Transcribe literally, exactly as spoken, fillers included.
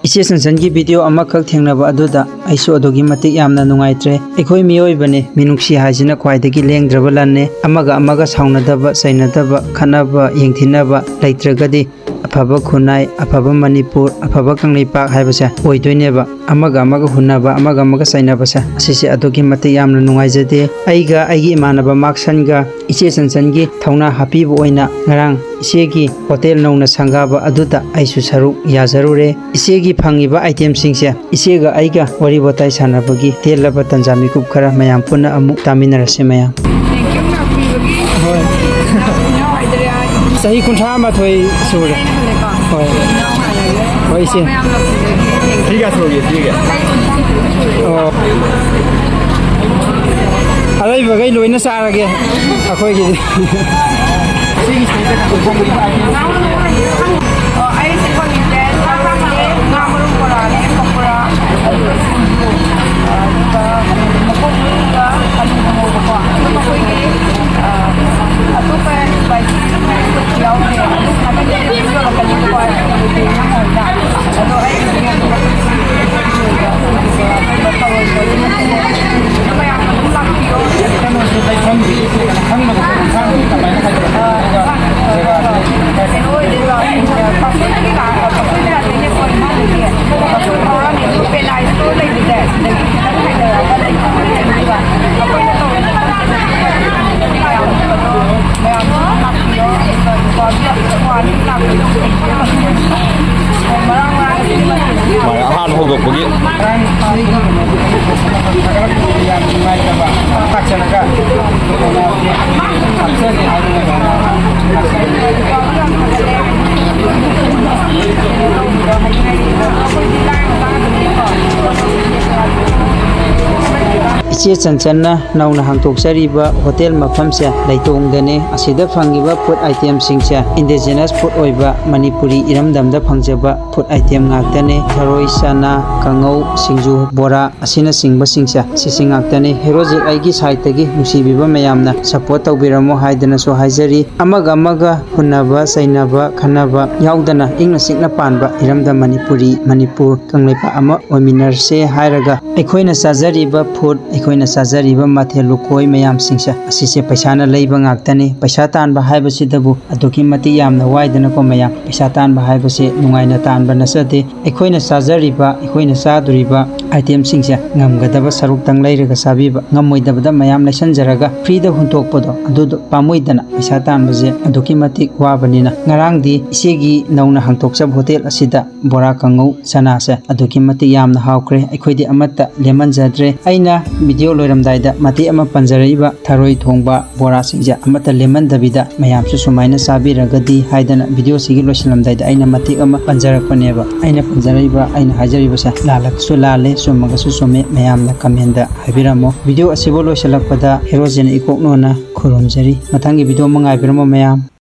ꯏꯆꯦ ꯆꯟꯆꯟꯒꯤ ꯚꯤꯗꯤꯑꯣ ꯑꯃꯈꯛ ꯊꯦꯡꯅꯕ ꯑꯗꯨꯗ ꯑꯩꯁꯨ ꯑꯗꯨꯛꯀꯤ ꯃꯇꯤꯛ ꯌꯥꯝꯅ ꯅꯨꯡꯉꯥꯏꯇ꯭ꯔꯦ꯫ ꯑꯩꯈꯣꯏ ꯃꯤꯑꯣꯏꯕꯅꯤ, ꯃꯤꯅꯨꯡꯁꯤ ꯍꯥꯏꯁꯤꯅ ꯈ꯭ꯋꯥꯏꯗꯒꯤ ꯂꯦꯡꯗ꯭ꯔꯕ ꯂꯟꯅꯤ꯫ ꯑꯃꯒ ꯑꯃꯒ ꯁꯥꯎꯅꯗꯕ, ꯆꯩꯅꯗꯕ, ꯈꯠꯅꯕ, ꯌꯦꯡꯊꯤꯅꯕ ꯂꯩꯇ꯭ꯔꯒꯗꯤ ꯑꯐꯕ ꯈꯨꯟꯅꯥꯏ, ꯑꯐꯕ ꯃꯅꯤꯄꯨꯔ, ꯑꯐꯕ ꯀꯪꯂꯩꯄꯥꯛ ꯍꯥꯏꯕꯁꯦ ꯑꯣꯏꯗꯣꯏꯅꯦꯕ꯫ ꯑꯃꯒ ꯑꯃꯒ ꯍꯨꯟꯅꯕ, ꯑꯃꯒ ꯑꯃꯒ ꯆꯩꯅꯕꯁꯦ, ꯑꯁꯤꯁꯦ ꯑꯗꯨꯛꯀꯤ ꯃꯇꯤꯛ ꯌꯥꯝꯅ ꯅꯨꯡꯉꯥꯏꯖꯗꯦ꯫ ꯑꯩꯒ ꯑꯩꯒꯤ ꯏꯃꯥꯟꯅꯕ ꯃꯥꯛꯁꯟꯒ ꯏꯆꯦ ꯆꯟꯆꯟꯒꯤ ꯊꯧꯅꯥ ꯍꯥꯞꯄꯤꯕ ꯑꯣꯏꯅ ꯉꯔꯥꯡ ꯏꯆꯦꯒꯤ ꯍꯣꯇꯦꯜ ꯅꯧꯅ ꯁꯪꯒꯥꯕ ꯑꯗꯨꯗ ꯑꯩꯁꯨ ꯁꯔꯨꯛ ꯌꯥꯖꯔꯨꯔꯦ꯫ ꯏꯆꯦꯒꯤ ꯐꯪꯉꯤꯕ ꯑꯥꯏꯇꯦꯝꯁꯤꯡꯁꯦ ꯏꯆꯦꯒ ꯑꯩꯒ ꯋꯥꯔꯤ ꯋꯥꯇꯥꯏ ꯁꯥꯟꯅꯕꯒꯤ ꯇꯦꯜꯂꯕ ꯇꯟꯖꯥ ꯃꯤꯀꯨꯞ ꯈꯔ ꯃꯌꯥꯝ ꯄꯨꯟꯅ ꯑꯃꯨꯛ ꯇꯥꯃꯤꯟꯅꯔꯁꯤ ꯃꯌꯥꯝ꯫ Thank you ꯂꯥꯛꯄꯤꯕꯒꯤ꯫ ꯍꯣꯏ꯫ ꯆꯍꯤ ꯀꯨꯟꯊ꯭ꯔꯥ ꯃꯥꯊꯣꯏ ꯁꯨꯔꯦ꯫ ꯍꯣꯏ꯫ ꯍꯣꯏ, ꯏꯆꯦ꯫ ꯐ꯭ꯔꯤꯒ ꯁꯨꯔꯒꯦ, ꯐ꯭ꯔꯤꯒ꯫ ꯑꯣ꯫ ꯑꯔꯩꯕꯈꯩ ꯂꯣꯏꯅ ꯆꯥꯔꯒꯦ ꯑꯩꯈꯣꯏꯒꯤꯗꯤ꯫ ꯑꯣ, ꯑꯩꯁꯦ ꯐꯪꯉꯤꯁꯦ ꯁꯥ ꯉꯥꯁꯦ, ꯉꯥ ꯃꯔꯨꯝ ꯕꯣꯔꯥꯅꯦ, ꯄꯀꯣꯔꯥ, ꯑꯗꯨꯒ ꯁꯤꯡꯖꯨ, ꯑꯗꯨꯒ ꯃꯀꯣꯛ ꯃꯔꯨꯒ ꯑꯂꯨ ꯉꯧꯕꯀꯣ꯫ ꯑꯗꯨꯒ ꯑꯩꯈꯣꯏꯒꯤ, ꯑ, ꯑꯇꯣꯞꯄ spicy ꯌꯥꯎꯗꯦ꯫ ꯑꯗꯨ ꯉꯥꯛꯇꯅꯦ ꯌꯧꯔꯛꯀꯅꯤꯕꯀꯣ꯫ ꯑꯗꯣ ꯑꯩ ꯃꯌꯥꯝ ꯑꯗꯨꯝ ꯂꯥꯛꯄꯤꯌꯣ꯫ ꯀꯩꯅꯣꯁꯦ ꯂꯩꯐꯝꯗꯤ ꯈꯪꯕꯗꯣ, ꯏꯝꯐꯥꯜꯒꯤ ꯀꯃꯥꯏꯅ ꯍꯥꯏꯗꯣꯏꯅꯣ? ꯑꯗꯨꯒ ꯖꯒꯥꯁꯦ ꯀꯩꯅꯣ ꯑꯣꯏꯗꯣꯏꯕ, ꯄꯥꯐꯣꯔ ꯀꯩꯀꯥ, ꯄꯥꯐꯣꯔ ꯀꯩꯀꯥ ꯂꯩꯅꯦꯀꯣ ꯏꯝꯐꯥꯜꯗꯒꯤ꯫ ꯄꯥꯐꯣꯔ ꯍꯧꯔꯅꯤ, ꯑꯗꯨꯒ ꯄꯦꯂꯥꯏ ꯁ꯭ꯇꯣꯔ ꯂꯩꯕꯁꯦ, ꯁꯤꯗꯒꯤ ꯈꯤꯇꯪ ꯍꯥꯏꯊꯔꯛꯑꯒ ꯂꯩꯕ꯫ ꯑꯩꯈꯣꯏꯅ ꯇꯧꯔꯤꯕ ꯃꯌꯥꯝ ꯑꯗꯨꯝ ꯂꯥꯛꯄꯤꯌꯣ꯫ ꯑꯗꯨꯒ ꯋꯥꯟ ꯋꯤꯛ ꯂꯥꯛꯄꯤꯌꯣ꯫ ꯃꯔꯥꯡ ꯃꯔꯥꯡ ꯃꯥꯅ ꯑꯍꯥꯟꯕ ꯍꯧꯗꯣꯛꯄꯒꯤ꯫ ꯌꯥꯝ ꯅꯨꯡꯉꯥꯏꯇꯕ ꯂꯥꯛꯆꯔꯒ ꯍꯥꯞꯆꯒꯦ ꯍꯥꯏꯗꯅ꯫ ꯏꯆꯦ ꯆꯟꯆꯟꯅ ꯅꯧꯅ ꯍꯥꯡꯗꯣꯛꯆꯔꯤꯕ ꯍꯣꯇꯦꯜ ꯃꯐꯝꯁꯦ ꯂꯩꯇꯣꯡꯗꯅꯦ꯫ ꯑꯁꯤꯗ ꯐꯪꯉꯤꯕ ꯐꯨꯗ ꯑꯥꯏꯇꯦꯝꯁꯤꯡꯁꯦ ꯏꯟꯗꯤꯖꯤꯅꯁ ꯐꯨꯗ ꯑꯣꯏꯕ ꯃꯅꯤꯄꯨꯔꯤ ꯏꯔꯝꯗꯝꯗ ꯐꯪꯖꯕ ꯐꯨꯗ ꯑꯥꯏꯇꯦꯝ ꯉꯥꯛꯇꯅꯦ꯫ ꯊꯔꯣꯏ, ꯆꯅꯥ, ꯀꯥꯡꯉꯧ, ꯁꯤꯡꯖꯨ, ꯕꯣꯔꯥ ꯑꯁꯤꯅꯆꯤꯡꯕꯁꯤꯡꯁꯦ ꯁꯤꯁꯤꯡ ꯉꯥꯛꯇꯅꯤ꯫ ꯍꯦꯔꯣꯖꯤꯠ ꯑꯩꯒꯤ ꯁꯥꯏꯠꯇꯒꯤ ꯅꯨꯡꯁꯤꯕꯤꯕ ꯃꯌꯥꯝꯅ ꯁꯄꯣꯔꯠ ꯇꯧꯕꯤꯔꯝꯃꯣ ꯍꯥꯏꯗꯅꯁꯨ ꯍꯥꯏꯖꯔꯤ꯫ ꯑꯃꯒ ꯑꯃꯒ ꯍꯨꯟꯅꯕ, ꯆꯩꯅꯕ, ꯈꯟꯅꯕ ꯌꯥꯎꯗꯅ ꯏꯪꯅ ꯆꯤꯛꯅ ꯄꯥꯟꯕ ꯏꯔꯝꯗꯝ ꯃꯅꯤꯄꯨꯔꯤ, ꯃꯅꯤꯄꯨꯔ ꯀꯪꯂꯩꯄꯥꯛ ꯑꯃ ꯑꯣꯏꯃꯤꯟꯅꯔꯁꯦ ꯍꯥꯏꯔꯒ ꯑꯩꯈꯣꯏꯅ ꯆꯥꯖꯔꯤꯕ ꯐꯨꯗ, ꯑꯩꯈꯣꯏꯅ ꯆꯥꯖꯔꯤꯕ ꯃꯊꯦꯜ ꯂꯨꯀꯣꯏ ꯃꯌꯥꯝꯁꯤꯡꯁꯦ ꯑꯁꯤꯁꯦ ꯄꯩꯁꯥꯅ ꯂꯩꯕ ꯉꯥꯛꯇꯅꯤ꯫ ꯄꯩꯁꯥ ꯇꯥꯟꯕ ꯍꯥꯏꯕꯁꯤꯗꯕꯨ ꯑꯗꯨꯛꯀꯤ ꯃꯇꯤꯛ ꯌꯥꯝꯅ ꯋꯥꯏꯗꯅꯀꯣ ꯃꯌꯥꯝ꯫ ꯄꯩꯁꯥ ꯇꯥꯟꯕ ꯍꯥꯏꯕꯁꯦ ꯅꯨꯡꯉꯥꯏꯅ ꯇꯥꯟꯕ ꯅꯠꯆꯗꯦ꯫ ꯑꯩꯈꯣꯏꯅ ꯆꯥꯖꯔꯤꯕ, ꯑꯩꯈꯣꯏꯅ ꯆꯥꯗꯣꯔꯤꯕ ꯑꯥꯏꯇꯦꯝꯁꯤꯡꯁꯦ ꯉꯝꯒꯗꯕ ꯁꯔꯨꯛꯇꯪ ꯂꯩꯔꯒ ꯆꯥꯕꯤꯕ, ꯉꯝꯃꯣꯏꯗꯕꯗ ꯃꯌꯥꯝ ꯂꯩꯁꯟꯖꯔꯒ ꯐ꯭ꯔꯤꯗ ꯍꯨꯟꯇꯣꯛꯄꯗꯣ ꯑꯗꯨꯗꯣ ꯄꯥꯝꯃꯨꯏꯗꯅ꯫ ꯄꯩꯁꯥ ꯇꯥꯟꯕꯁꯦ ꯑꯗꯨꯛꯀꯤ ꯃꯇꯤꯛ ꯋꯥꯕꯅꯤꯅ꯫ ꯉꯔꯥꯡꯗꯤ ꯏꯆꯦꯒꯤ ꯅꯧꯅ ꯍꯥꯡꯇꯣꯛꯆꯕ ꯍꯣꯇꯦꯜ ꯑꯁꯤꯗ ꯕꯣꯔꯥ, ꯀꯥꯡꯉꯧ, ꯆꯅꯥꯁꯦ ꯑꯗꯨꯛꯀꯤ ꯃꯇꯤꯛ ꯌꯥꯝꯅ ꯍꯥꯎꯈ꯭ꯔꯦ꯫ ꯑꯩꯈꯣꯏꯗꯤ ꯑꯃꯠꯇ ꯂꯦꯝꯍꯟꯖꯗ꯭ꯔꯦ꯫ ꯑꯩꯅ ꯚꯤꯗꯤꯑꯣ ꯂꯣꯏꯔꯝꯗꯥꯏꯗ ꯃꯇꯦꯛ ꯑꯃ ꯄꯟꯖꯔꯛꯏꯕ ꯊꯔꯣꯏ ꯊꯣꯡꯕ, ꯕꯣꯔꯥꯁꯤꯡꯁꯦ ꯑꯃꯠꯇ ꯂꯦꯝꯍꯟꯗꯕꯤꯗ ꯃꯌꯥꯝꯁꯨ ꯁꯨꯃꯥꯏꯅ ꯆꯥꯕꯤꯔꯒꯗꯤ ꯍꯥꯏꯗꯅ ꯚꯤꯗꯤꯑꯣꯁꯤꯒꯤ ꯂꯣꯏꯁꯤꯜꯂꯝꯗꯥꯏꯗ ꯑꯩꯅ ꯃꯇꯦꯛ ꯑꯃ ꯄꯟꯖꯔꯛꯄꯅꯦꯕ꯫ ꯑꯩꯅ ꯄꯟꯖꯔꯛꯏꯕ, ꯑꯩꯅ ꯍꯥꯏꯖꯔꯤꯕꯁꯦ ꯂꯥꯜꯂꯒꯁꯨ ꯂꯥꯜꯂꯦ, ꯆꯨꯝꯃꯒꯁꯨ ꯆꯨꯝꯃꯦ, ꯃꯌꯥꯝꯅ ꯀꯃꯦꯟꯗ ꯍꯥꯏꯕꯤꯔꯝꯃꯣ꯫ ꯚꯤꯗꯤꯑꯣ ꯑꯁꯤꯕꯨ ꯂꯣꯏꯁꯤꯜꯂꯛꯄꯗ ꯍꯦꯔꯣꯖꯤꯠꯅ ꯏꯀꯣꯛꯅꯣꯅ ꯈꯨꯔꯨꯝꯖꯔꯤ꯫ ꯃꯊꯪꯒꯤ ꯚꯤꯗꯤꯑꯣ ꯑꯃ ꯉꯥꯏꯕꯤꯔꯝꯃꯣ ꯃꯌꯥꯝ꯫